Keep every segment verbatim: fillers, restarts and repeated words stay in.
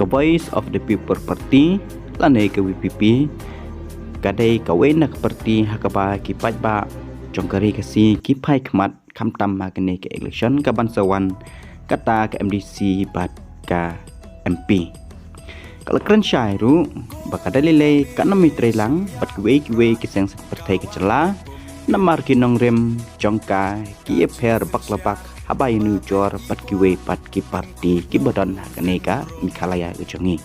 Voice of the People Party lane ka VPP ka dei kawei na ka party ha kaba ki paidbah jong ka ri Khasi ki phai khmat khamtam ha kane ka election ka ban sa wan kata ka MDC bad ka MP. Ka la kren shai ruh ba ka dei lei lei ka nam i treilang bad kiwei kiwei ki seng saiñ pyrthei ka jylla namar ki nongrim jong ka ki ïapher bak la bak haba ïanujor bad kiwei pat ki party kiba don ha kane ka Meghalaya ka jong ngi.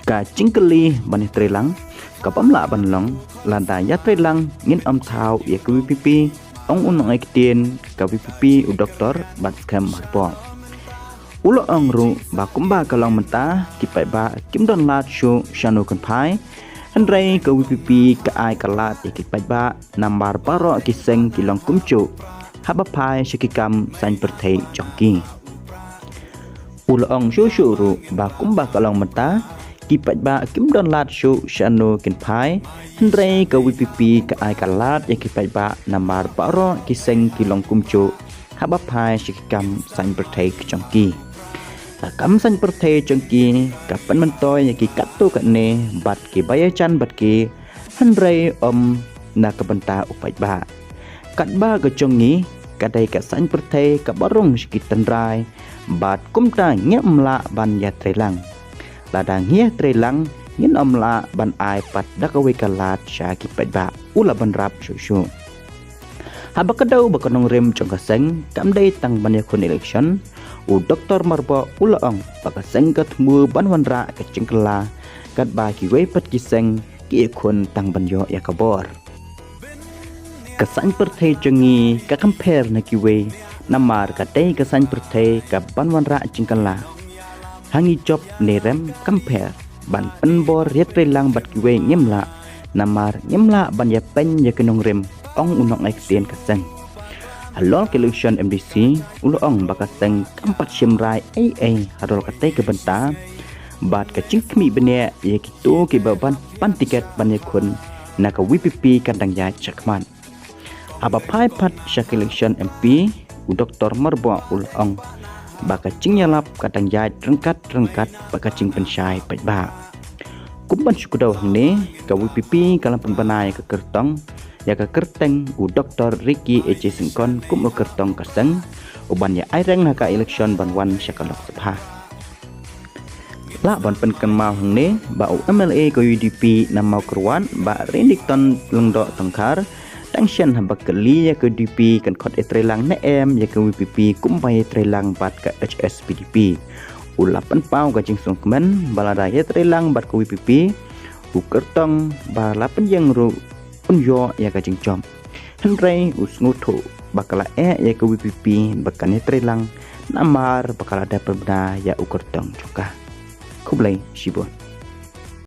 Ka jingkylli ban ïatreilang ka bym lah ban long lada ïatreilang ngin ym thaw ïa ka VPP, ong u nongïaktien ka VPP u Doktor Batskhem Myrboh. U la ong ruh ba kumba ka long mynta ki paidbah kim don lad shuh shano kin phai, hynrei ka VPP ka ai ka lad ïa ki paidbah namar baroh ki seng ki long kumjuh haba phai sha ki kam saiñ pyrthei jong ki. U la ong shuh shuh ruh ba kumba ka long mynta ki paidbah kim don lad shuh shano kin phai, hynrei ka VPP ka ai ka lad ïa ki paidbah namar baroh ki seng ki long kumjuh haba phai sha ki kam saiñ pyrthei ka jong ki. Ka kam saiñ pyrthei jong ki ka pynmyntoi ïa ki katto katne bad kiba ïajan bad ki, hynrei ym na ka bynta u paidbah. Katba ka jong ngi ka dei ka saiñ pyrthei kaba rung sha ki tynrai bad kumta ngim lah ban ïatreilang. Lada ngi ïatreilang ngin ym lah ban ai pat da kawei ka lad sha ki paidbah, u la bynrap shuh shuh. Haba ka dei ba ka nongrim jong ka seng kam dei tang ban ïakhun election, u Doktor Myrboh u la ong ba ka seng ka thmu ban wanrah ka jingkylla katba kiwei pat ki seng ki ïakhun tang ban ïoh ïa ka bor. Ka saiñ pyrthei jong ngi ka compare na kiwei namar ka dei ka saiñ pyrthei ka ban wanrah jingkylla. Ha ngi jop ne rem compare ban pynbor ïatreilang bad kiwei ngim lah namar ngim lah ban ïapeiñ ïa ki nongrim, ong u nongïaktien ka seng. Halor ka election MDC u la ong ba ka seng kam pat shim rai ei ei halor katei ka bynta bad ka jingkhmih bniah ïa kito kiba ban pan tiket ban ïakhun na ka VPP kan dang ïaid shakhmat. Haba phai pat sha ka election MP, u Doktor Myrboh u la ong ba ka jingïalap ka dang ïaid ryngkat ryngkat bad ka jingpynshai paidbah. Kum ban shu kdew hangne, ka VPP ka la pynbna ïa ka kyrtong, ïa ka kyrteng u Doktor Ricky A J Syngkon kum u kyrtong ka seng u ban ïa aireng ha ka election ban wan sha ka Lok Sabha. Lah ban pynkynmaw hangne ba u MLA ka UDP na Mawkyrwat, Bah Renikton Lyngdoh Tongkhar, dang shen haba kylli ïa ka UDP kan khot ïatreilang ne em ïa ka VPP kumba ïatreilang bad ka HSPDP. U la pynpaw ka jingsngewkmen ba lada ïatreilang bad ka VPP, u kyrtong ba la pynïeng ruh un ïoh ïa ka jingjop. Hynrei u sngewthuh ba ka la eh ïa ka VPP ba kan ïatreilang namar ba ka la dep pynbna ïa u kyrtong jong ka. Khublei shibun.